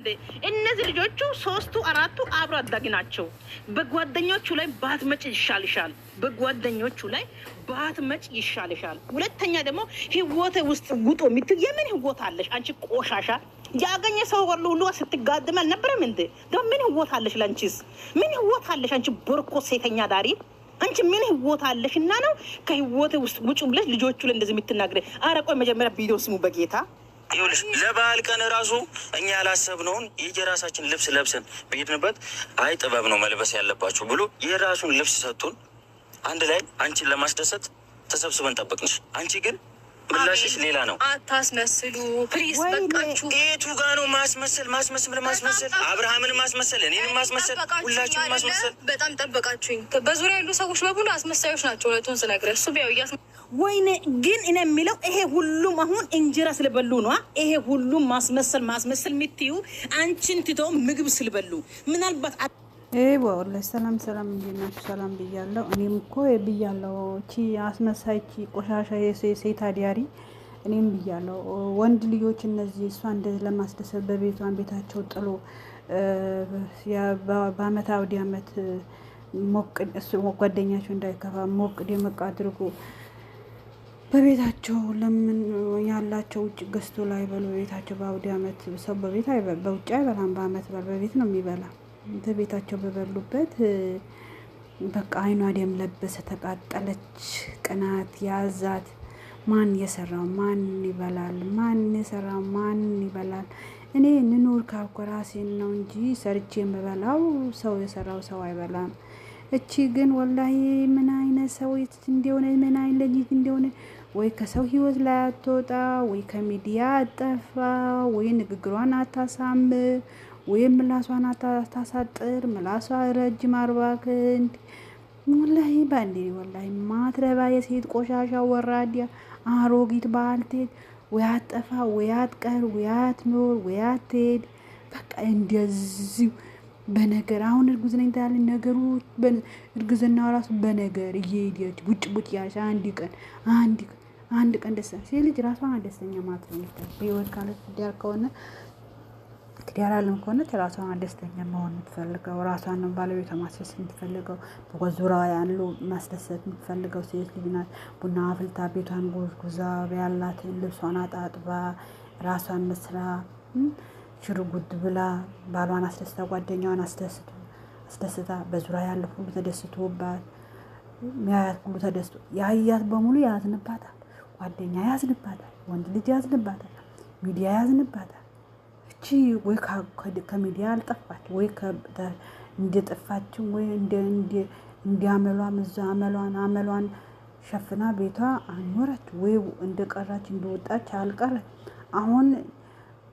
እንዴ? እነዚህ ልጆቹ ሶስቱ አራቱ አብሮ አዳጊ ናቸው። በጓደኞቹ ላይ ባትመጭ ይሻልሻል። በጓደኞቹ ላይ ባትመጭ ይሻልሻል። ሁለተኛ ደግሞ ህይወቴ ውስጥ ውጦ የምትል የምን ህይወት አለሽ አንቺ ቆሻሻ? ያገኘ ሰው ሁሉ ሁሉ ስትጋድም አልነበረም እንዴ? ደግሞ ምን ህይወት አለሽ? ለአንቺስ ምን ህይወት አለሽ? አንቺ ቦርኮ ሴተኛ ዳሪ፣ አንቺ ምን ህይወት አለሽ? እና ነው ከህይወቴ ውስጥ ውጭ ብለሽ ልጆቹ ላይ እንደዚህ የምትናገሪ? ኧረ ቆይ መጀመሪያ ቪዲዮ ስሙ በጌታ። ይኸውልሽ ለበዓል ቀን ራሱ እኛ ያላሰብነውን የየራሳችን ልብስ ለብሰን በሄድንበት አይ ጥበብ ነው መልበስ ያለባችሁ ብሎ የራሱን ልብስ ሰጥቶን አንድ ላይ አንቺን ለማስደሰት ተሰብስበን ጠበቅንሽ። አንቺ ግን ምላሽሽ ሌላ ነው። አታስመስሉ please፣ ወይኔ። በቃችሁ። የቱ ጋ ነው ማስመሰል? ማስመሰል ማስመሰል፣ አብርሃምን ማስመሰል፣ እኔንም ማስመሰል፣ ጠበቃችሁኝ ሁላችሁን አይደለ? ማስመሰል። በጣም ጠበቃችሁኝ። በዙሪያ ያሉ ሰዎች በሙሉ አስመሳዮች ናቸው። እውነቱን ስነግርህ እሱ ቢያው እያስ ወይኔ ግን እኔ የሚለው ይሄ ሁሉም አሁን እንጀራ ስለበሉ ነው። ይሄ ሁሉም ማስመሰል ማስመሰል የምትዩ አንቺን ትተው ምግብ ስለበሉ ምናልባት ወላሂ ሰላም ሰላም፣ እንዴት ናችሁ? ሰላም ብያለሁ። እኔም እኮ ብያለሁ። ቺ አስመሳይ ቺ ቆሻሻ የሴት አዲያሪ እኔም ብያለሁ። ወንድ ልጆች እነዚህ እሷ እንደዚህ ለማስደሰት በቤቷን ቤታቸው ጥሎ በአመት አውዲ አመት ሞቅ እሱ ጓደኛቸው እንዳይከፋ ሞቅ ደመቅ አድርጎ በቤታቸው ለምን ያላቸው ውጭ ገዝቶ ላይ በሉ በቤታቸው በአውዲ አመት ሰው በቤት በውጭ አይበላም። በአመት በዓል በቤት ነው የሚበላ። በቤታቸው በበሉበት በቃ አይኗ ደም ለበሰ፣ ተቃጠለች፣ ቅናት ያዛት። ማን የሰራው ማን ይበላል? ማን የሰራው ማን ይበላል? እኔ ንኑር ካልኩ ራሴን ነው እንጂ ሰርቼ የምበላው ሰው የሰራው ሰው አይበላም። እቺ ግን ወላሂ ምን አይነት ሰው እንደሆነ፣ ምን አይነት ልጅ እንደሆነ፣ ወይ ከሰው ህይወት ላይ አትወጣ፣ ወይ ከሚዲያ አጠፋ፣ ወይ ንግግሯን አታሳምር፣ ወይ ምላሷን አታሳጥር። ምላሷ ረጅም 40 ክንድ። ወላሂ ባንዴ ወላሂ ማትረባ የሴት ቆሻሻ ወራዲያ አሮጊት ባልቴት፣ ወይ አጠፋ፣ ወይ አትቀር፣ ወይ አትኖር፣ ወይ አትሄድ። በቃ እንደዚሁ በነገር አሁን እርጉዝ ነኝ ትላለች። ነገሩ እርግዝናው ራሱ በነገር እየሄደች ቡጭ ቡጭ ያለች አንድ ቀን ደስ ሴት ልጅ ራሷን ደስተኛ ማለት ነው። በህይወት ካለ ትዳር ከሆነ ትዳር አለም ከሆነ ራሷን ደስተኛ መሆን የምትፈልገው፣ ራሷን ነው ባለቤቷ ማስደሰት የምትፈልገው፣ በዙሪያዋ ያሉ ማስደሰት የምትፈልገው ሴት ልጅ ናት። ቡና አፍልታ፣ ቤቷን ጎዝጉዛ፣ ያላትን ልብሷን አጣጥባ፣ ራሷን መስራ፣ ሽርጉድ ብላ፣ ባሏን አስደስታ፣ ጓደኛዋን አስደስታ፣ በዙሪያ ያለ ሁሉ ተደስቶባት፣ ሚያያት ሁሉ ተደስቶ፣ ያያት በሙሉ ያዝንባታል። ጓደኛ ያዝንባታል፣ ወንድ ልጅ ያዝንባታል፣ ሚዲያ ያዝንባታል። እቺ ወይ ከሚዲያ አልጠፋች፣ ወይ እንደጠፋችው ወይ እንዲያመሏ እዛ አመሏን አመሏን ሸፍና ቤቷ አልኖረች፣ ወይ እንደቀራች እንደወጣች አልቀረች። አሁን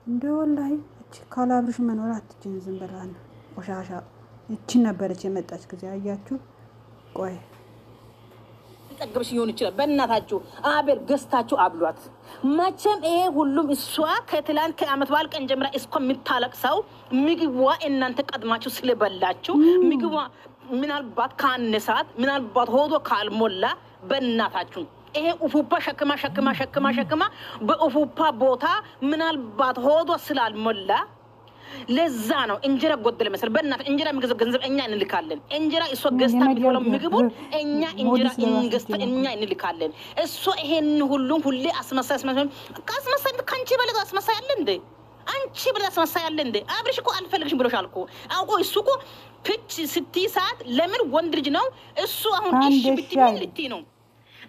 እንደ ወላሂ እቺ ካላብርሽ መኖር አትችልም። ዝም ብላ ነው ቆሻሻ። እቺ ነበረች የመጣች ጊዜ አያችሁ። ቆይ ጠገብሽ ሊሆን ይችላል። በእናታችሁ አቤል ገዝታችሁ አብሏት። መቼም ይሄ ሁሉም እሷ ከትላንት ከአመት በዓል ቀን ጀምራ እስኮ የምታለቅሰው ምግቧ እናንተ ቀድማችሁ ስለበላችሁ ምግቧ ምናልባት ካነሳት፣ ምናልባት ሆዶ ካልሞላ፣ በእናታችሁ ይሄ ኡፉፓ ሸክማ ሸክማ ሸክማ ሸክማ በኡፉፓ ቦታ ምናልባት ሆዶ ስላልሞላ ለዛ ነው እንጀራ ጎደለ መሰል። በእናትህ እንጀራ የሚገዛው ገንዘብ እኛ እንልካለን። እንጀራ እሷ ገዝታ የሚበላው ምግቡን እኛ እንጀራ ገዝታ እኛ እንልካለን። እሷ ይሄን ሁሉም ሁሌ አስመሳይ አስመሳይ ከአስመሳይ ከአንቺ በለጠ አስመሳይ አለ እንዴ? አንቺ በለጠ አስመሳይ አለ እንዴ? አብርሽ እኮ አልፈልግሽም ብሎሻል እኮ አውቆ። እሱ እኮ ፍች ስትይ ሰዓት ለምን ወንድ ልጅ ነው እሱ። አሁን እሺ ብትይ ምን ልትይ ነው?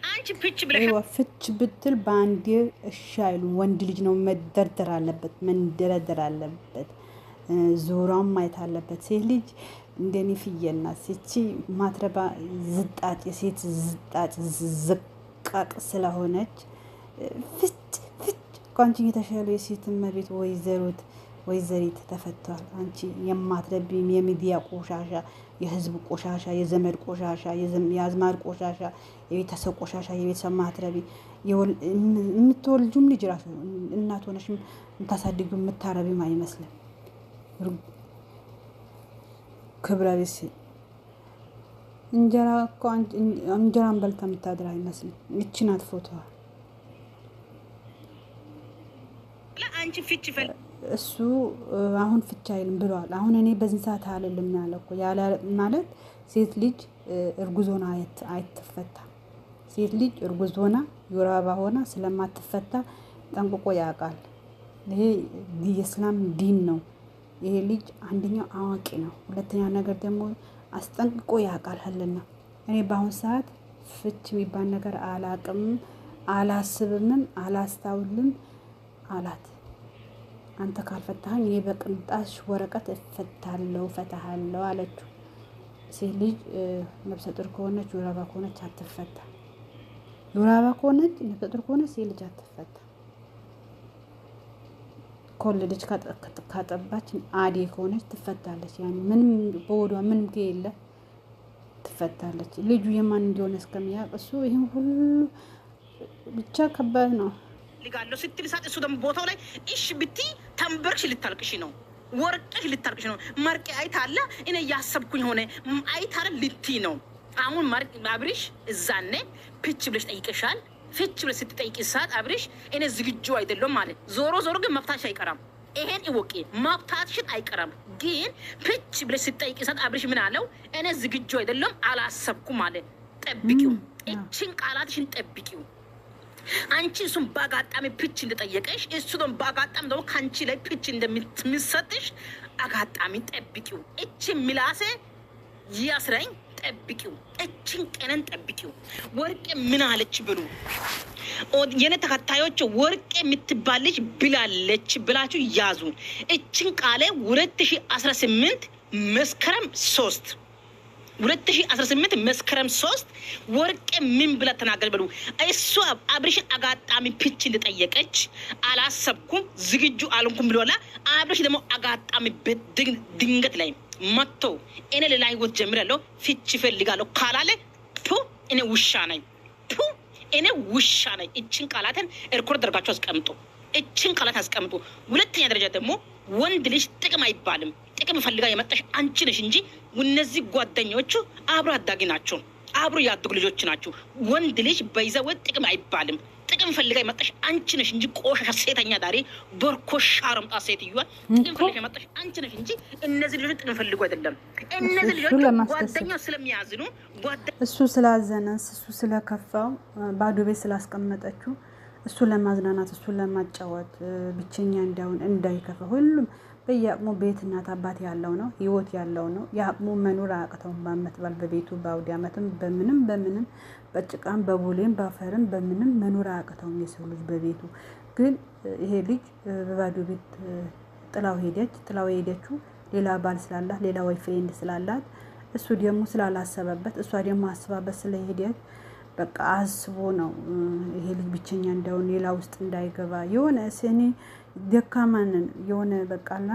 አንቺ ፍች ብለሽ ፍች ብትል በአንዴ እሺ አይሉም። ወንድ ልጅ ነው፣ መደርደር አለበት፣ መንደረደር አለበት፣ ዙሯን ማየት አለበት። ሴት ልጅ እንደኔ ፍየል ናት። እቺ ማትረባ ዝጣጭ የሴት ዝጣጭ ዝቃቅ ስለሆነች ፍች ፍች ከአንቺ የተሻሉ የሴት እመቤት ወይዘሮት ወይዘሪት ተፈቷል። አንቺ የማትረቢ የሚዲያ ቆሻሻ፣ የህዝብ ቆሻሻ፣ የዘመድ ቆሻሻ፣ የአዝማድ ቆሻሻ፣ የቤተሰብ ቆሻሻ፣ የቤተሰብ ማትረቢ፣ የምትወልጁም ልጅ ራሱ እናት ሆነሽ የምታሳድጊው የምታረቢም አይመስልም። ክብረ ቢስ እንጀራ እኮ እንጀራን በልታ የምታድር አይመስልም። ይቺ ናት ፎቶዋ። አንቺ ፍች እሱ አሁን ፍቻ አይልም ብሏል። አሁን እኔ በዚህ ሰዓት አልልም ያለ እኮ ያለ ማለት ሴት ልጅ እርጉዝ ሆና አይትፈታም። ሴት ልጅ እርጉዝ ሆና የወር አበባ ሆና ስለማትፈታ ጠንቅቆ ያውቃል። ይሄ የእስላም ዲን ነው። ይሄ ልጅ አንደኛው አዋቂ ነው፣ ሁለተኛ ነገር ደግሞ አስጠንቅቆ ያውቃል። ህልና እኔ በአሁን ሰዓት ፍች የሚባል ነገር አላቅም፣ አላስብምም፣ አላስታውልም አላት። አንተ ካልፈታኸኝ እኔ በቅንጣሽ ወረቀት እፈታለሁ እፈታሃለሁ አለችው። ሴት ልጅ ነፍሰ ጡር ከሆነች የወር አበባ ከሆነች አትፈታ። የወር አበባ ከሆነች ነፍሰ ጡር ከሆነች ሴት ልጅ አትፈታ። ከወለደች ካጠባች አዴ ከሆነች ትፈታለች። ያኔ ምንም በወዷ ምንም ከየለ ትፈታለች። ልጁ የማን እንደሆነ እስከሚያውቅ እሱ ይህን ሁሉ ብቻ ከባድ ነው። ልጋለሁ ስትል ሳት እሱ ደግሞ ቦታው ላይ እሽ ብቲ ተንበርክሽ ልታልቅሽ ነው፣ ወርቀሽ ልታልቅሽ ነው። መርቄ አይታለ እኔ እያሰብኩኝ ሆነ አይታለ ልቲ ነው። አሁን አብርሽ እዛኔ ፍች ብለሽ ጠይቀሻል። ፍች ብለሽ ስትጠይቂ ሰዓት አብርሽ እኔ ዝግጁ አይደለም ማለት፣ ዞሮ ዞሮ ግን መፍታሽ አይቀራም። ይሄን እወቂ፣ መፍታትሽን አይቀራም። ግን ፍች ብለሽ ስትጠይቂ ሰዓት አብርሽ ምን አለው? እኔ ዝግጁ አይደለም አላሰብኩም አለ። ጠብቂው፣ እችን ቃላትሽን ጠብቂው። አንቺ እሱን በአጋጣሚ ፍች እንደጠየቀሽ እሱ ደግሞ በአጋጣሚ ደግሞ ከአንቺ ላይ ፍች እንደሚሰጥሽ አጋጣሚ ጠብቂው። እችን ምላሴ ያስረኝ ጠብቂው። እችን ቀንን ጠብቂው። ወርቄ ምን አለች ብሉ የኔ ተከታዮች፣ ወርቄ የምትባል ልጅ ብላለች ብላችሁ ያዙ። እችን ቃሌ 2018 መስከረም 3፣ 2018 መስከረም 3 ወርቄ ምን ብላ ተናገር በሉ። እሷ አብርሽን አጋጣሚ ፍች እንደጠየቀች አላሰብኩም ዝግጁ አልሆንኩም ብሎላ። አብርሽ ደግሞ አጋጣሚ ድንገት ላይ መጥቶ እኔ ሌላ ህይወት ጀምሬያለሁ ፍች እፈልጋለሁ ካላለ ፑ እኔ ውሻ ነኝ፣ ፑ እኔ ውሻ ነኝ። እችን ቃላትን record አድርጋችሁ አስቀምጡ። እችን ቃላት አስቀምጡ። ሁለተኛ ደረጃ ደግሞ ወንድ ልጅ ጥቅም አይባልም። ጥቅም ፈልጋ የመጣሽ አንቺ ነሽ እንጂ እነዚህ ጓደኞቹ አብሮ አዳጊ ናቸው፣ አብሮ ያደጉ ልጆች ናቸው። ወንድ ልጅ በይዘው ጥቅም አይባልም። ጥቅም ፈልጋ የመጣሽ አንቺ ነሽ እንጂ ቆሻሻ ሴተኛ ዳሪ ቦርኮ ሻረምጣ ሴትዮዋ ጥቅም ፈልጋ የመጣሽ አንቺ ነሽ እንጂ እነዚህ ልጆች ጥቅም ፈልጎ አይደለም። እነዚህ እሱ ልጆች ለማስደሰት ጓደኛው ስለሚያዝኑ ጓደ እሱ ስላዘነ እሱ ስለከፋው ባዶ ቤት ስላስቀመጠችው እሱ ለማዝናናት እሱ ለማጫወት ብቸኛ እንዳይሆን እንዳይከፋ፣ ሁሉም በየአቅሙ ቤት እናት አባት ያለው ነው፣ ህይወት ያለው ነው። የአቅሙ መኖር አያቅተውም። በአመት በዓል በቤቱ በአውደ ዓመትም በምንም በምንም በጭቃም በቦሌም በአፈርም በምንም መኖር አያቅተውም የሰው ልጅ በቤቱ። ግን ይሄ ልጅ በባዶ ቤት ጥላው ሄደች። ጥላው ሄደችው ሌላ ባል ስላላት ሌላ boyfriend ስላላት እሱ ደግሞ ስላላሰበበት እሷ ደግሞ አስባበት ስለሄደች በቃ አስቦ ነው ይሄ ልጅ ብቸኛ እንዳይሆን ሌላ ውስጥ እንዳይገባ የሆነ እኔ ደካማ ነን የሆነ በቃላ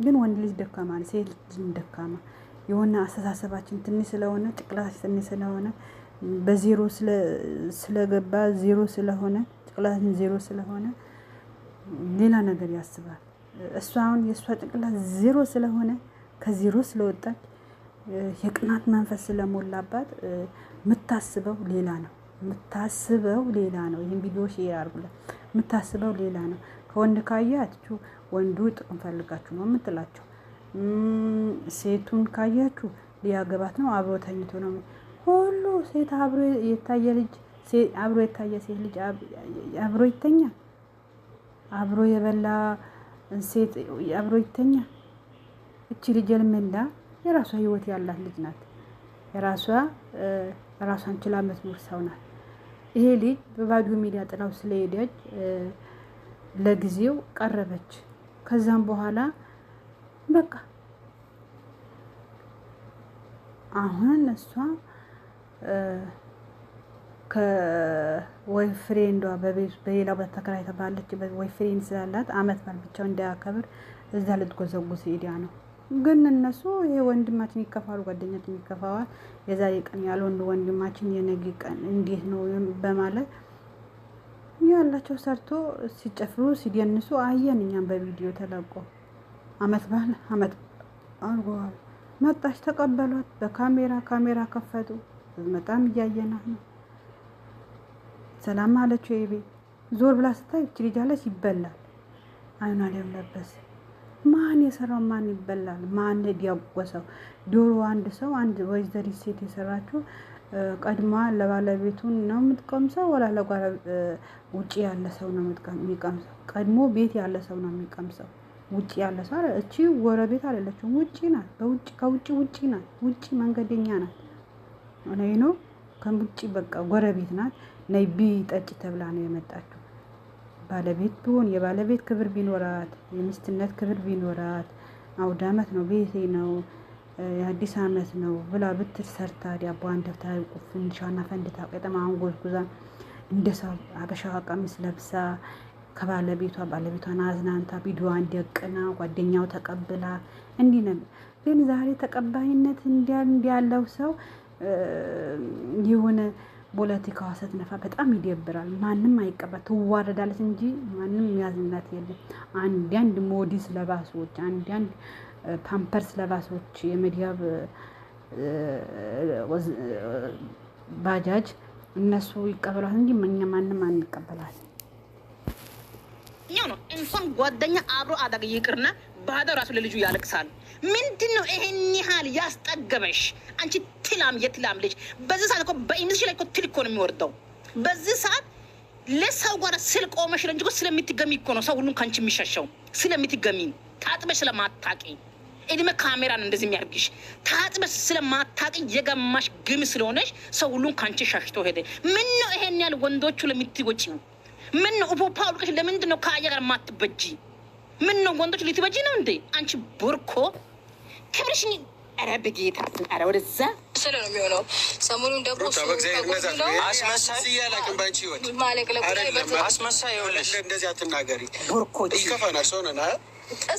ግን ወንድ ልጅ ደካማ ነው፣ ሴት ልጅ ደካማ የሆነ አስተሳሰባችን ትንሽ ስለሆነ ጭቅላታችን ትንሽ ስለሆነ በዜሮ ስለገባ ዜሮ ስለሆነ ጭቅላታችን ዜሮ ስለሆነ ሌላ ነገር ያስባል። እሷ አሁን የእሷ ጭንቅላት ዜሮ ስለሆነ ከዜሮ ስለወጣች የቅናት መንፈስ ስለሞላባት የምታስበው ሌላ ነው። የምታስበው ሌላ ነው። ይህን ቪዲዮ share አድርጉላት። የምታስበው ሌላ ነው። ከወንድ ካያችሁ ወንዱ ጥቅም ፈልጋችሁ ነው የምትላቸው። ሴቱን ካያችሁ ሊያገባት ነው አብሮ ተኝቶ ነው። ሁሉ ሴት አብሮ የታየ ልጅ አብሮ የታየ ሴት ልጅ አብሮ ይተኛል። አብሮ የበላ ሴት አብሮ ይተኛል። እቺ ልጅ ሄርሜላ የራሷ ህይወት ያላት ልጅ ናት። የራሷ ራሷን ችላ የምትኖር ሰው ናት። ይሄ ልጅ በባዶ ሚዲያ ጥላው ስለሄደች ለጊዜው ቀረበች። ከዛም በኋላ በቃ አሁን እሷ ከ boyfriend ዷ በቤት በሌላ ቦታ ተከራይታ ባለችበት boyfriend ስላላት አመት በዓል ብቻው እንዳያከብር እዛ ልትጎዘጉዝ ሄዳ ነው። ግን እነሱ ይሄ ወንድማችን ይከፋሉ፣ ጓደኛችን ይከፋዋል። የዛሬ ቀን ያልወንድ ወንድማችን የነገ ቀን እንዴት ነው በማለት ያላቸው ሰርቶ ሲጨፍሩ ሲደንሱ አየን። እኛም በቪዲዮ ተለቆ አመት በዓል አመት አድርገዋል። መጣች፣ ተቀበሏት። በካሜራ ካሜራ ከፈቱ። በጣም እያየናት ነው። ሰላም አለችው። የቤ ዞር ብላ ስታይ እች ልጅ አለች ይበላል። አይኗ ደም ለበሰ። ማን የሰራው ማን ይበላል? ማን ያጎሰው? ዶሮ አንድ ሰው አንድ ወይዘሪት ሴት የሰራችው ቀድማ ለባለቤቱ ነው የምትቀምሰው ወላ ውጭ ያለ ሰው ነው የሚቀምሰው? ቀድሞ ቤት ያለ ሰው ነው የሚቀምሰው። ውጭ ያለ ሰው እቺ ጎረቤት አይደለችም፣ ውጭ ናት። በውጭ ከውጭ ውጭ ናት። ውጭ መንገደኛ ናት። ነይ ነው ከውጭ በቃ ጎረቤት ናት። ነይ ብይ ጠጪ ተብላ ነው የመጣችው። ባለቤት ቢሆን የባለቤት ክብር ቢኖራት የሚስትነት ክብር ቢኖራት አውደ ዓመት ነው ቤቴ ነው የአዲስ ዓመት ነው ብላ ብትል ሰርታ ዳቦዋን ደፍታ ፈንዲሻና ፈንድታ ቄጠማዋን ጎዝጉዛ እንደ ሰው አበሻ ቀሚስ ለብሳ ከባለቤቷ ባለቤቷን አዝናንታ ቪዲዮዋን ደቅና ጓደኛው ተቀብላ እንዲህ ነበር። ግን ዛሬ ተቀባይነት እንዲያለው ሰው የሆነ ፖለቲካዋ ስትነፋ በጣም ይደብራል። ማንም አይቀበል፣ ትዋረዳለች እንጂ ማንም ያዝንላት የለም። አንዳንድ ሞዲስ ለባሶች፣ አንዳንድ ፓምፐርስ ለባሶች፣ የመዲያብ ባጃጅ እነሱ ይቀበሏት እንጂ እኛ ማንም አንቀበላት። ነው እንኳን ጓደኛ አብሮ አዳግ ይቅርና ባዳ ራሱ ለልጁ ያለቅሳል። ምንድን ነው ይሄን ያህል ያስጠገበሽ አንቺ ትላም የትላም ልጅ። በዚህ ሰዓት እኮ በኢምስሽ ላይ እኮ ትል እኮ ነው የሚወርደው። በዚህ ሰዓት ለሰው ጋር ስል ቆመሽ ነው እንጂ እኮ ስለምትገሚ እኮ ነው ሰው ሁሉም ከአንቺ የሚሸሸው። ስለምትገሚ ታጥበሽ ስለማታቂ እድሜ ካሜራ ነው እንደዚህ የሚያርግሽ። ታጥበሽ ስለማታቂ የገማሽ ግም ስለሆነሽ ሰው ሁሉም ከአንቺ ሸሽቶ ሄደ። ምን ነው ይሄን ያህል ወንዶቹ ለምትወጪው? ምን ነው ኡፖፓ አውልቀሽ ለምንድን ነው ከአያ ጋር ማትበጂ? ምን ነው ወንዶች ልትበጂ ነው እንዴ? አንቺ ቦርኮ ክብርሽን ኧረ በጌታ ኧረ ወደዛ ስለ ነው የሚሆነው። ሰሞኑን ደግሞ ሩታ በእግዚአብሔር እንደዛ አስመሳይ አላውቅም። በአንቺ ህይወት ማለቅለቁ ላይ አይደለም። አስመሳይ ይኸውልሽ፣ እንደዚህ አትናገሪ፣ ቦርኮች ይከፋናል። ሰው ነን አይደል?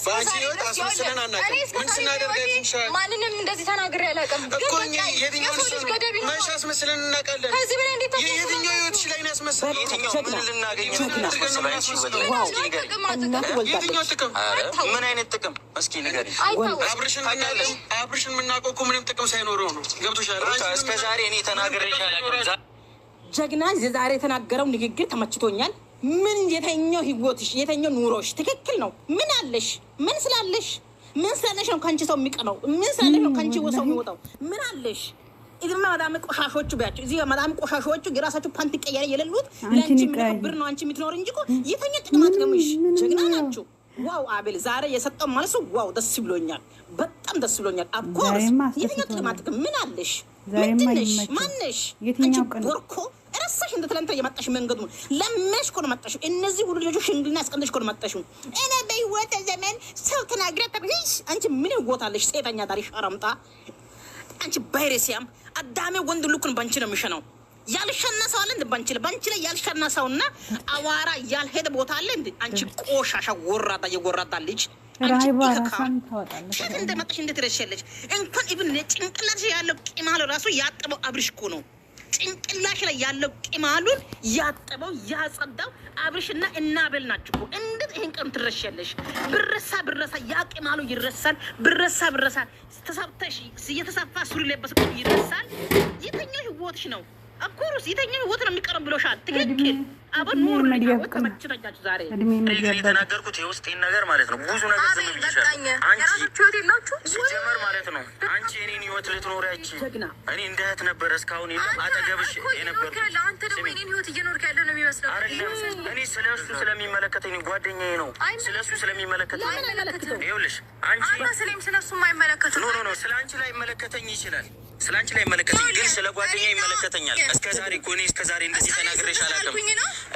በአንቺ ህይወት አስመስለን አናውቅም። ምን ስናደርግ አይተንሻል ማንንም እንደዚህ ተናግሬ አላውቅም። ግን እኮ በቃ እኛ የትኛውን የሰው ልጅ ገደብ መች ይኖረዋል። አስመስለን እናውቃለን? ከዚህ በላይ እንዴት የትኛው ህይወትሽ ላይ ነው ያስመሰልነው? የትኛው ምን ልናገኝ ጀግና። አስመስል አንቺ ህይወት ላይ wow እስኪ ንገሪኝ። እናት የትኛው ወልዳለች። ጥቅም? ኧረ ምን አይነት ጥቅም እስኪ ንገሪኝ። አይታወቅም። አብርሽን የምናውቀው አብርሽን የምናውቀው እኮ ምንም ጥቅም ሳይኖረው ነው። ገብቶሻል? ሩታ እስከ ዛሬ እኔ ተናግሬሽ አላውቅም። ጀግና የዛሬ የተናገረው ንግግር ተመችቶኛል። ምን የተኛው ህይወትሽ የተኛው ኑሮሽ ትክክል ነው። ምን አለሽ? ምን ስላለሽ ምን ስላለሽ ነው ከአንቺ ሰው የሚቀነው? ምን ስላለሽ ነው ከአንቺ ሰው የሚወጣው? ምን አለሽ? እዚህ መዳም ቆሻሾቹ ቢያቸው እዚህ መዳም ቆሻሾቹ የራሳቸው ፓንት ቀያሪ የሌሉት አንቺን ለአንቺ ይቀያይ። የሚከብር ነው አንቺ የምትኖር እንጂ እኮ የተኛ ጥቅማ ጥቅምሽ ጀግና ናችሁ። wow አቤል ዛሬ የሰጠው መልሱ wow ደስ ብሎኛል። በጣም ደስ ብሎኛል። of course ዛሬማ የተኛው ጥቅማ አስደስቶናል። ጥቅም ምን አለሽ? ዛሬማ ምንድነሽ? ይመቸው። ማነሽ? አንቺ የትኛው ቀን ቦርኮ ረሳሽ። እንደ ትላንትና የመጣሽ መንገዱ ለመሽ እኮ ነው መጣሽው። እነዚህ ሁሉ ልጆች ሽምግልና አስቀምጠሽ እኮ ነው መጣሽው። እኔ በህይወት ዘመን ሰው ተናግሬ አታውቅም። አንቺ ምን ህይወት አለሽ? ሴተኛ ዳሪ ሸረምጣ አንቺ ባይሬሲያም አዳሜ ወንድ ልኩን ባንቺ ነው የሚሸነው። ያልሸና ሰው አለ እንደ ባንቺ ላይ ባንቺ ላይ ያልሸና ሰውና አዋራ ያልሄደ ቦታ አለ እንደ አንቺ ቆሻሻ ወራዳ የወራዳ ልጅ አንቺ ራይባ ኢከካ ራሷን ታወጣለች። ሸት እንደመጣሽ እንዴት ትረሻለሽ? እንኳን ኢብን ጭንቅላትሽ ያለው ቅማል ራሱ ያጠበው አብርሽ እኮ ነው። ጭንቅላሽ ላይ ያለው ቅማሉን ያጠበው ያጸዳው አብርሽና እናበል ናችሁ እኮ። እንዴት ይሄን ቀን ትረሻለሽ? ብረሳ ብረሳ ያ ቅማሉ ይረሳል። ብረሳ ብረሳ ተሳብተሽ የተሰፋ ሱሪ ለበስ እኮ ይረሳል። የተኛው ህይወትሽ ነው። of course የተኛው ህይወት ነው የሚቀረው ብሎሻል። ትክክል። አበ እድሜ ኑር መዲያብ ቀን ተመችቶኛችሁ ዛሬ እድሜ እኔ ግን መዲያብ የተናገርኩት የውስጤን ነገር ማለት ነው። ብዙ ነገር ዝም አቤል ብዬሻለሁ። በቃኝ። አንቺ የራሳችሁ ህይወት የላችሁ? ሲጀመር ማለት ነው አንቺ የኔን ህይወት ልትኖሪ አይቺ ጀግና። እኔ እንደ እህት ነበረ እስካሁን የለም አንተ አጠገብሽ እኮ እየኖርክ የነበርኩት። ያለ አንተ ደግሞ ስሚ፣ የኔን ህይወት እየኖርክ ያለ ነው የሚመስለው። አይደለም እኔ ስለ እሱ ስለሚመለከተኝ ጓደኛዬ ነው። ስለ እሱ ስለሚመለከተኝ ለምን አይመለከተውም? ይኸውልሽ አንቺ አንተ ስለም ስለ እሱ የማይመለከቱ no no no ስለ አንቺ ላይ ይመለከተኝ ይችላል። ስለ አንቺ ላይ ይመለከተኝ ግን ስለ ጓደኛ ይመለከተኛል። እስከ ዛሬ እኮ እኔ እስከ ዛሬ እንደዚህ ተናግሬሽ አላውቅም።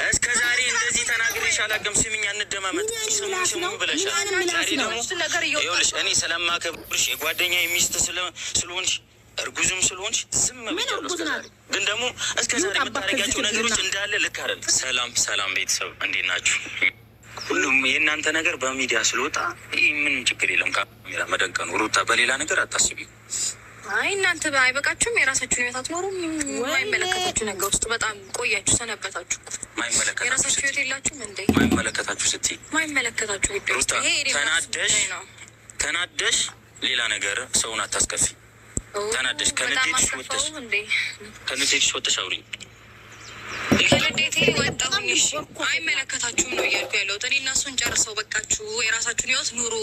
እስከ ዛሬ እንደዚህ ተናግሬሽ አላውቅም። ስሚኝ፣ እንደማመጥ ምን አይነት ስሙኝ ምላስ ስሙኝ ነው? ብለሻል። ምን አይነት ምላስ ዛሬ ነው? ደግሞ እሱ ነገር እየወጣ ይኸውልሽ እኔ ስለማከብርሽ የጓደኛ ሚስት ስለሆንሽ እርጉዝም ስለሆንሽ ዝም ምን ብያለሁ። እርጉዝ እስከ ናት? ዛሬ ግን ደግሞ እስከ ዛሬ ይውጣባት የምታደርጊያቸው ከዚህ ነገሮች ችግርና። እንዳለ ልክ አይደለም። ሰላም ሰላም፣ ቤተሰብ እንዴት ናችሁ? ሁሉም የእናንተ ነገር በሚዲያ ስለወጣ ይህ ምንም ችግር የለም። ካሜራ መደንቀኑ ሩታ፣ በሌላ ነገር አታስቢው። አይ እናንተ አይበቃችሁም? የራሳችሁን ህይወት አትኖሩም? የማይመለከታችሁ ነገር ውስጥ በጣም ቆያችሁ፣ ሰነበታችሁ። ማይመለከታችሁ የራሳችሁ ስትይ ህይወት የላችሁም እንዴ? ማይመለከታችሁ ስትይ ማይመለከታችሁ ጉዳይ ውስጥ ሩታ ይሄ የኔ ራስ ተናደሽ ጉዳይ ነው። ተናደሽ ሌላ ነገር ሰውን አታስከፊ። ኦ፣ ተናደሽ በጣም ከንዴትሽ አስከፋው ወጥተሽ እንዴ? ከንዴትሽ ወጥተሽ አውሪኝ። ከንዴቴ ወጣሁኝ። እሺ አይመለከታችሁም ነው እያልኩ ያለሁት። እኔ እና እሱን ጨርሰው በቃችሁ፣ የራሳችሁን ህይወት ኑሩ።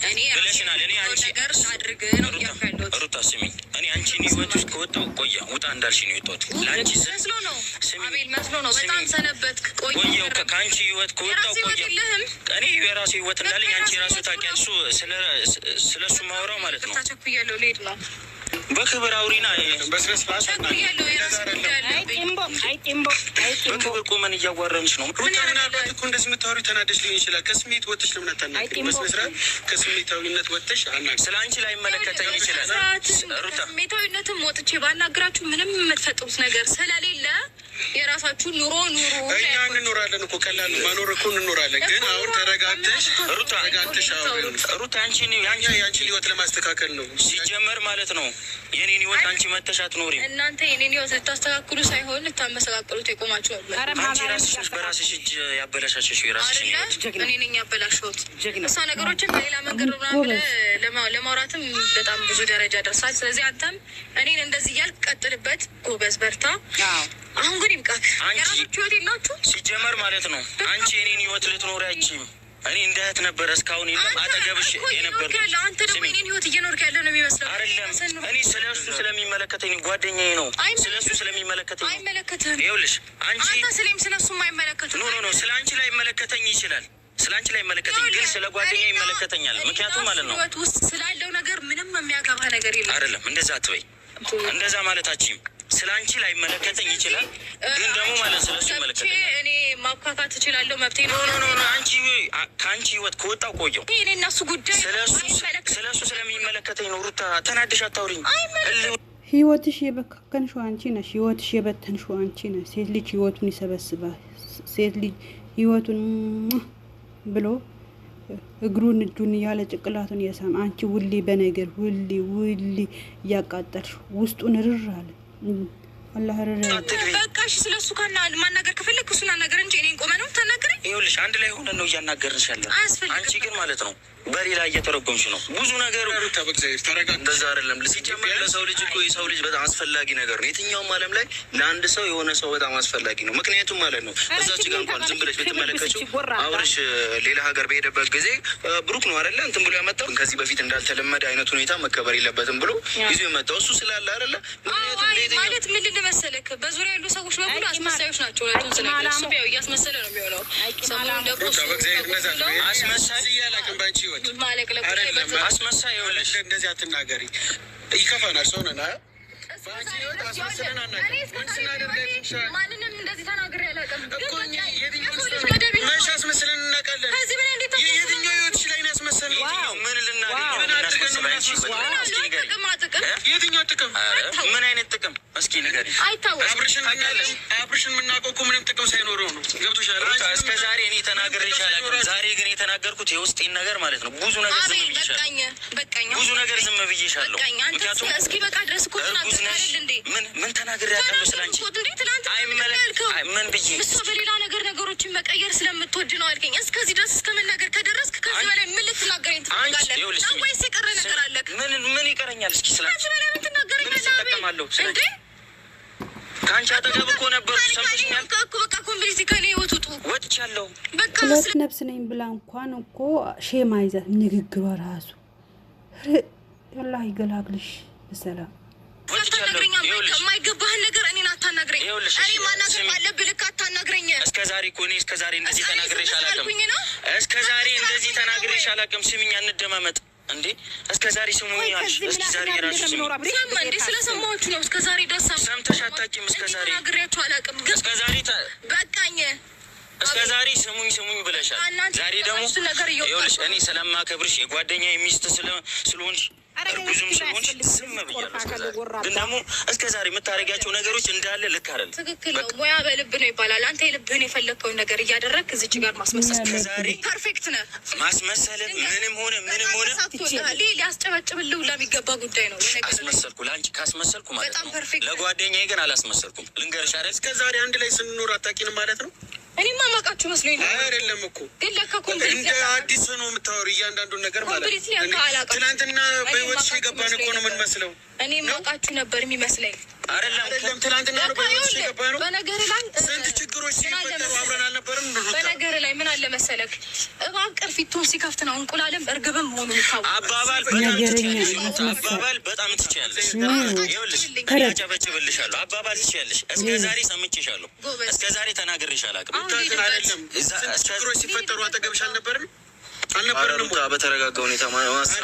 እኔ ብለሽናል። እኔ አንቺ ነገር አድርግ ነው እያልኩ ያለሁት። ሩታ ስሚኝ፣ እኔ አንቺን ህይወት ውስጥ ከወጣሁ ቆየ። ውጣ እንዳልሽ ነው የወጣሁት። ለአንቺ ስል መስሎ ነው ስሚኝ፣ አቤል፣ መስሎ ነው። በጣም ስሚኝ። ሰነበትክ፣ ቆየሁ። ቆየሁ። ከአንቺ ህይወት ከወጣሁ የራስህ ህይወት ቆየሁ። የለህም? እኔ የራሴ ህይወት እንዳለኝ አንቺ የራሱ ታውቂያለሽ። እሱ ስለ እሱ ማውራው ማለት ነው። ቸኩያለሁ፣ ልሄድ ነው። በክብር አውሪና በስነ ስርዓት ቸኩያለሁ፣ የራስ ጉዳይ አለብኝ። አይ ጢምቦ፣ አይ ጢምቦ፣ አይ ጢምቦ። በክብር ቆመን እያዋረንሽ ነው። ሩታ ምናልባት እኮ እንደዚህ የምታወሪው ተናደሽ ሊሆን ይችላል። ከስሜት ወጥተሽ ለምን አታናግሪም? በስነ ስርዓት ከስሜታዊነት ወጥተሽ አናግሪ። ስለ አንቺ ላይመለከተኝ ይችላል ሩታ። ስሜታዊነትም ወጥቼ ባናግራችሁ ምንም የምትፈጥሩት ነገር ስለሌለ የራሳችሁ ኑሮ ኑሩ። እኛ እንኖራለን እኮ፣ ቀላል ነው መኖር እኮ፣ እንኖራለን። ግን አሁን ተረጋግተሽ ሩታ፣ ተረጋግተሽ አውሪ። ሩታ አንቺን እኛ አንቺ የአንቺን ህይወት ለማስተካከል ነው። ሲጀመር ማለት ነው የኔን ህይወት አንቺ መተሽ አትኖሪም። እናንተ የኔን ህይወት ልታስተካክሉ ሳይሆን ልታመሰቃቅሉት የቆማችሁ ነው። ኧረ አንቺ ማርያም ራስሽ ነሽ በራስሽ እጅ ያበላሻሸሽው የራስሽን አይደለ? ህይወት። ጀግና። እኔ ነኝ ያበላሸሁት። ጀግና። እሷ ነገሮችን በሌላ መንገድ ምናምን ብለህ ለማውራትም በጣም ብዙ ደረጃ ደርሳል። ስለዚህ አንተም እኔን እንደዚህ እያልክ ቀጥልበት፣ ጎበዝ፣ በርታ። አዎ። አሁን ግን ይብቃክ። አንቺ- የራሳችሁ ህይወት የላችሁ። ሲጀመር ማለት ነው አንቺ የኔን ህይወት ልትኖሪ አይችይም። እኔ እንደ እህት ነበረ እስካሁን የለም አንተ አጠገብሽ እኮ እየኖርክ የነበርኩት። ያለ አንተ ደግሞ ስሚ፣ የኔን ህይወት እየኖርክ ያለ ነው የሚመስለው። አይደለም፣ እኔ ስለ እሱ ስለሚመለከተኝ ጓደኛዬ ነው። ስለ እሱ ስለሚመለከተኝ ነው። አይመለከትህም። ይኸውልሽ አንቺ አንተ ስሌም ስለ እሱም አይመለከትህም። No, no, no፣ ስለ አንቺ ላይመለከተኝ ይችላል። ስለ አንቺ ላይመለከተኝ ግን ስለ ጓደኛ ይመለከተኛል። ምክንያቱም ማለት ነው ህይወት ውስጥ ስላለው ነገር ምንም የሚያገባ ነገር የለም። አይደለም፣ እንደዛ አትበይ፣ እንደዛ ማለት አችም። ስለ አንቺ ላይመለከተኝ ይችላል፣ ግን ደግሞ ማለት ስለ እሱ ገብቼ ይመለከተኛል። እኔ ማብካካት እችላለሁ፣ መብቴ ነው። No, no, no፣ አንቺ ከአንቺ ህይወት ከወጣው ቆየው። ይሄ እኔ እና እሱ ጉዳይ ስለ እሱ አይመለከትም። ስለ እሱ ስለሚመለከተኝ ነው። ሩታ ተናደሽ አታውሪኝ። እልህ ህይወትሽ የበካከንሽው አንቺ ነሽ። ህይወትሽ የበተንሽው አንቺ ነሽ። ሴት ልጅ ህይወቱን ይሰበስባል። ሴት ልጅ ህይወቱን ብሎ እግሩን እጁን እያለ ጭንቅላቱን እየሳመ፣ አንቺ ውሊ በነገር ውሊ ውሊ እያቃጠልሽ ውስጡን ርር አለ። አላህ ርር አለ። አትግቢ። በቃ እሺ፣ ስለ እሱ ካና ማናገር ከፈለክ እሱን አናገር እንጂ እኔን ቆመ ነው የምታናግረኝ? ይኸውልሽ አንድ ላይ ሆነን ነው እያናገርንሽ ያለ። አያስፈልግም። አንቺ ግን ማለት ነው በሌላ እየተረጎምሽ ነው ብዙ ነገር። ሩታ በእግዚአብሔር ተረጋግተሽ እንደዛ አይደለም። ሲጀመር ለሰው ልጅ እኮ የሰው ልጅ በጣም አስፈላጊ ነገር ነው። የትኛውም ዓለም ላይ ለአንድ ሰው የሆነ ሰው በጣም አስፈላጊ ነው። ምክንያቱም ማለት ነው እዛች ጋር እንኳን ዝም ብለሽ ብትመለከችው አብርሽ ሌላ ሀገር በሄደበት ጊዜ ብሩክ ነው አይደለ እንትን ብሎ ያመጣው፣ ከዚህ በፊት እንዳልተለመደ አይነት ሁኔታ መከበር የለበትም ብሎ ይዞ የመጣው እሱ ስላለ አይደለ። ምክንያቱም አይ ለየትኛው ማለት ምን ልል መሰለክ፣ በዙሪያ ያሉ ሰዎች በሙሉ አይ አስመሳዮች ናቸው። እውነቱን ስነግርህ እሱ ያው እያስመሰለ ነው የሚሆነው። ሰሞኑን ደግሞ ሩታ እሱ በእግዚአብሔር እንደዛ ተቆጥቶ አትበይ። አስመሳይ እዚህ አላውቅም በአንቺ ህይወት ማለቅለቁ ላይ አይደለም። አስመሳይ ይኸውልሽ እንደዚህ አትናገሪ፣ ይከፋናል። ሰው ነን። በአንቺ ህይወት አስመስለን አናውቅም። ምን ስናደርግ አይተሻል? ማንንም እንደዚህ ተናግሬ አላውቅም። ግን እኮ እኛ በቃ የትኛውን የሰው ልጅ ሰው ገደብ ይኖረዋል። መቼ አስመስለን እናውቃለን? ከዚህ በላይ እንዴት የትኛው ህይወትሽ ላይ ነው ያስመሰልነው? የትኛው ምን ልናገኝ ነው ምን አድርገን ነው የምናስመስለው? አንቺ ህይወት ምን ላይ እስኪ አለው? ንገሪኝ። ጥቅማ ጥቅም የትኛው ጥቅም? ኧረ ምን አይነት ጥቅም እስኪ ንገሪኝ። አይታወቅም። አብርሽን ታውቂያለሽ? አብርሽን የምናውቀው እኮ ምንም ጥቅም ሳይኖረው ነው። ገብቶሻል? ሩታ አንቺ እስከ ዛሬ እኔ ተናግሬሽ አላውቅም። ዛሬ ግን የተናገርኩት የውስጤን ነገር ማለት ነው። ብዙ ነገር ዝም አቤል ብዬሻለሁ። በቃኝ፣ በቃኝ፣ ብዙ ነገር ዝም ብዬሻለሁ። በቃኝ። አንተ ምክንያቱም እስኪ በቃ ድረስ እኮ እርጉዝ ተናገርክ ነሽ። አይደል እንዴ? ምን ምን ተናግሬ አውቃለሁ ስለ አንቺ? ተናገርኩ እንዴ? ትናንት አይመለክ ያልከው አይ፣ ምን ብዬ? እሷ በሌላ ነገር ነገሮችን መቀየር ስለምትወድ ነው አልከኝ። እስከዚህ ድረስ እስከ መናገር ከደረስክ ከዚህ በላይ ምን ልትናገረኝ አንቺ ትፈልጋለህ? ይኸውልሽ ነው ስሚ፣ ወይስ የቀረ ነገር አለ? ምን ምን ይቀረኛል? እስኪ ስለ አንቺ ከዚህ በላይ ምን ምን ትናገረኛለህ? አቤል? እጠቀማለሁ ስለ እንዴ አንቺ? ከአንቺ አጠገብ እኮ ነበርኩ። ሰምተሽኛል? እኮ በቃ complete ከኔ ህይወት ውጡ። ወጥቻለሁ። በቃ ሁለት ነፍስ ነኝ ብላ እንኳን እኮ shame አይዛት ንግግሯ ራሱ። አላህ ይገላግልሽ በሰላም። ወጥቻለሁ። አታናግረኝ። ይኸውልሽ የማይገባህን ነገር እኔን አታናግረኝ። ይኸውልሽ፣ እኔ እሺ፣ ማናገር ስሚ። ባለብህ ልክ አታናግረኝ። እስከ ዛሬ እኮ እኔ እስከ ዛሬ እንደዚህ እስከ እኔ ተናግሬሽ ዝም አላውቅም። ስላልኩኝ ነው? እስከ ዛሬ ዝም እንደዚህ ስላልኩኝ ነው ተናግሬሽ ወይ? አላውቅም። ስሚኝ፣ እንደማመጥ እንዴ እስከ ዛሬ ስሙኝ ቆይ አልሽ። ከዚህ እስኪ ምላስ ዛሬ እና የራሱ ምንድን ነው ስሚ። የሚኖረው? አብሬሽ ሰማ እንዴ? ስለሰማችሁ ነው እስከ ዛሬ ደስ ሰምተሽ አታውቂም። እስከ እንዲህ ዛሬ ተናግሬያችሁ አላውቅም። ግን እስከ ዛሬ በቃኝ። እስከ ዛሬ ስሙኝ ስሙኝ ብለሻል። እናንተ ዛሬ ደግሞ የገባችሁትን ነገር እየወጣችሁ ይኸውልሽ እኔ ስለማከብርሽ የጓደኛ ሚስት ስለሆንሽ ኧረ እርጉዝም ግን ስለሆንሽ አያስፈልግም። ዝም ብያለሁ። እስከ ዛሬ ጎራዳ። ግን ደግሞ እስከ ዛሬ የምታደርጊያቸው ነገሮች እንዳለ ልክ አይደለም። ትክክል ነው። ሙያ በልብ ነው ይባላል። አንተ የልብህን የፈለግከውን ነገር እያደረግክ እዚች ጋር ማስመሰል እስከ ዛሬ perfect ነህ። ማስመሰልም ምንም ሆነ ምንም ሆነ ተሳክቶልሃል። ይህ ሊያስጨበጭብልህ ሁላ የሚገባ ጉዳይ ነው። በነገር ላይ አስመሰልኩ። ለአንቺ ካስመሰልኩ ማለት በጣም ነው። perfect። ለጓደኛዬ ግን አላስመሰልኩም። ልንገርሽ አይደል እስከ ዛሬ አንድ ላይ ስንኖር አታውቂንም ማለት ነው። እኔማ ማውቃችሁ መስሎኝ ነው። አይደለም እኮ ግን ለካ complete እንደ አዲስ ነው የምታወሪው እያንዳንዱን ነገር ማለት completely አላውቅም። ትናንትና በህይወትሽ የገባን እኮ ነው የምንመስለው። እኔ ማውቃችሁ ነበር የሚመስለኝ። አይደለም ትናንትና ነው በህይወትሽ የገባ ነው። በነገር ላይ ስንት ችግሮች ሲፈጠሩ አብረን አልነበርም? በነገር ላይ ምን አለ መሰለክ፣ እባብ ቅርፊቱን ሲከፍት ነው እንቁላልም እርግብም መሆኑ የሚታወቀው። አባባል በጣም ትችያለሽ። አባባል በጣም ትችያለሽ። ይኸውልሽ እኔ አጨበጭብልሻለሁ። አባባል ትችያለሽ። እስከ ዛሬ ሰምቼሻለሁ። እስከ ዛሬ ተናግሬሽ አላውቅም። አይደለም ስንት ችግሮች ሲፈጠሩ አጠገብሽ አልነበርም? አልነበርንም። በተረጋጋ ሁኔታ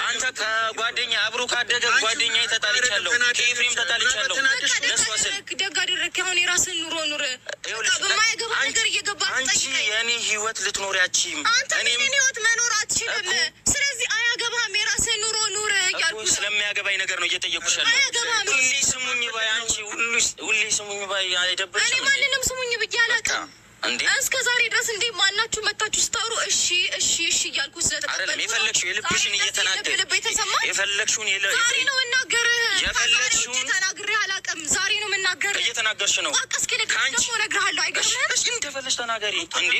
አንተ ከጓደኛ አብሮ ካደገ ጓደኛ ተጣልቻለሁ፣ ከኤፍሬም ተጣልቻለሁ። ለእሷ ስል ደግ አደረግክ። አሁን የራስህን ኑሮ ኑር። በማይገባ ነገር እየገባ አንቺ የእኔ ህይወት ልትኖሪ አትችይም። አንተ የእኔን ህይወት መኖር አትችልም። ስለዚህ አያገባህም። የራስህን ኑሮ ኑር እያልኩ ስለሚያገባኝ ነገር ነው እየጠየኩሽ ያለሁት። አያገባህም። ሁሌ ስሙኝ ባይ አንቺ ሁሌ ስሙኝ ባይ አይደብርሽም? እኔ ማንንም ስሙኝ ብዬ አላውቅም። እስከ ዛሬ ድረስ እንዴ ማናችሁ መታችሁ ስታወሩ እሺ እሺ እሺ እያልኩ ስለተቀበልኩ የፈለግሽው የልብሽን እየተናገርሽ የፈለግሽውን ዛሬ ነው የምናገርህ። የፈለግሽውን ተናግሬ አላውቅም። ዛሬ ነው የምናገርህ። እየተናገርሽ ነው። በቃ እስኪ ልክ ደግሞ እነግርሃለሁ። አይገርምህም? እሺ እንደፈለግሽ ተናገሪ። እንዴ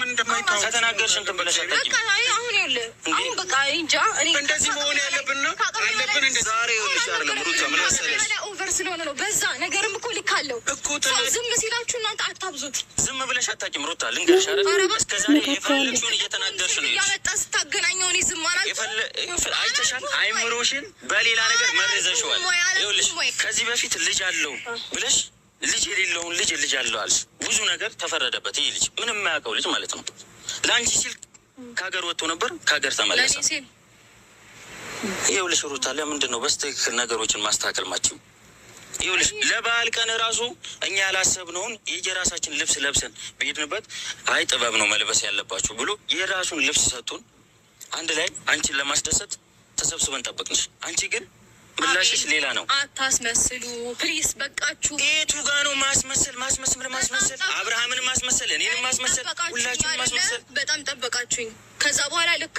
ከተናገርሽ እንትን ብለሽ አታውቂም። በቃ አሁን ይኸውልህ፣ አሁን በቃ እንጃ እኔ እንደዚህ መሆን ያለብን ነው አለብን። እንደዚህ ዛሬ ይኸውልሽ አይደለም ሩታ ምን መሰለሽ over ስለሆነ ነው። በዛ ነገርም እኮ ልክ አለው እኮ ሰው ዝም ሲላችሁ እናንተ አታብዙት። ዝም ብለሽ አታውቂም ሩታ ልንገርሽ አይደል? እስከ ዛሬ የፈለግሽውን እየተናገርሽ ነው። እያመጣ ስታገናኘው እኔ ዝም አላልኩም። አይተሻል። አይምሮሽን በሌላ ነገር መርዘሽዋል። ይኸውልሽ ከዚህ በፊት ልጅ አለው ብለሽ ልጅ የሌለውን ልጅ ልጅ አለው አልሽ። ብዙ ነገር ተፈረደበት። ይህ ልጅ ምንም የማያውቀው ልጅ ማለት ነው። ለአንቺ ሲል ከሀገር ወጥቶ ነበር፣ ከሀገር ተመለሰ። ይኸውልሽ ሩታ ለምንድን ነው በስትክክል ነገሮችን ማስተካከል ማችው? ይኸውልሽ ለበዓል ቀን ራሱ እኛ ያላሰብነውን የየራሳችን ልብስ ለብሰን በሄድንበት አይ ጥበብ ነው መልበስ ያለባችሁ ብሎ የራሱን ልብስ ሰጡን። አንድ ላይ አንቺን ለማስደሰት ተሰብስበን ጠበቅንሽ። አንቺ ግን ምላሽሽ ሌላ ነው። አታስመስሉ please፣ በቃችሁ። የቱ ጋ ነው ማስመሰል? ማስመሰል ማስመሰል፣ አብርሃምን ማስመሰል፣ እኔንም ማስመሰል፣ ሁላችሁን ማስመሰል። በጣም ጠበቃችሁኝ። ከዛ በኋላ ልክ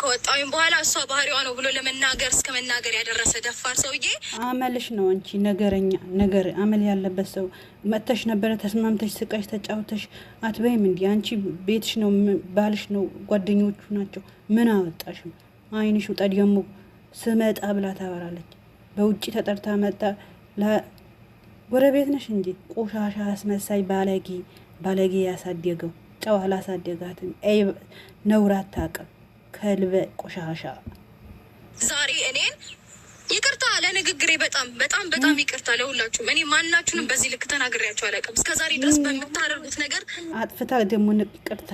ከወጣሁኝ በኋላ እሷ ባህሪዋ ነው ብሎ ለመናገር እስከ መናገር ያደረሰ ደፋር ሰውዬ አመልሽ ነው። አንቺ ነገረኛ ነገር አመል ያለበት ሰው መጥተሽ ነበረ ተስማምተሽ ስቀሽ ተጫውተሽ አትበይም። እንዲ አንቺ ቤትሽ ነው፣ ባልሽ ነው፣ ጓደኞቹ ናቸው። ምን አወጣሽም? አይንሽ ውጣ ደግሞ ስመጣ ብላ ታወራለች። በውጭ ተጠርታ መጣ። ጎረቤት ነሽ እንጂ ቆሻሻ አስመሳይ ባለጌ ባለጌ ያሳደገው ጨው አላሳደጋትም። ነውር አታውቅም። ከልበ ቆሻሻ። ዛሬ እኔን ይቅርታ ለንግግሬ በጣም በጣም በጣም ይቅርታ ለሁላችሁም። እኔ ማናችሁንም በዚህ ልክ ተናግሬያችሁ አላውቅም። እስከ ዛሬ ድረስ በምታደርጉት ነገር አጥፍታ ደግሞ ይቅርታ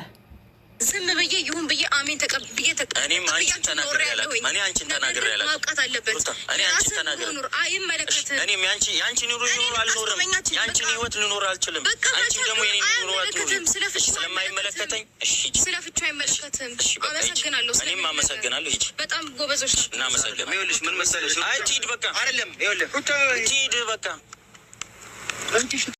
ዝም ብዬ ይሁን ብዬ አሜን ተቀብዬ እኔም አንቺን ተናግሬ አላውቅም። እኔ አንቺን ተናግሬ አላውቅም። ማብቃት አለበት። እኔ አንቺን ተናግሬ አይመለከትም። እኔም ያንቺ ኑሮ ኑሮ አልኖርም። ያንቺን ህይወት ልኖር አልችልም። አንቺ ደግሞ የኔን ኑሮ አትኖሪም። ስለማይመለከተኝ እሺ፣ ስለ ፍቹ አይመለከትም። አመሰግናለሁ። እኔም አመሰግናለሁ። ሂጂ። በጣም ጎበዞች ናቸው። እናመሰግናለን። ይኸውልሽ ምን መሰለሽ፣ አይ ትሂድ በቃ አይደለም ይኸውልህ ትሂድ በቃ።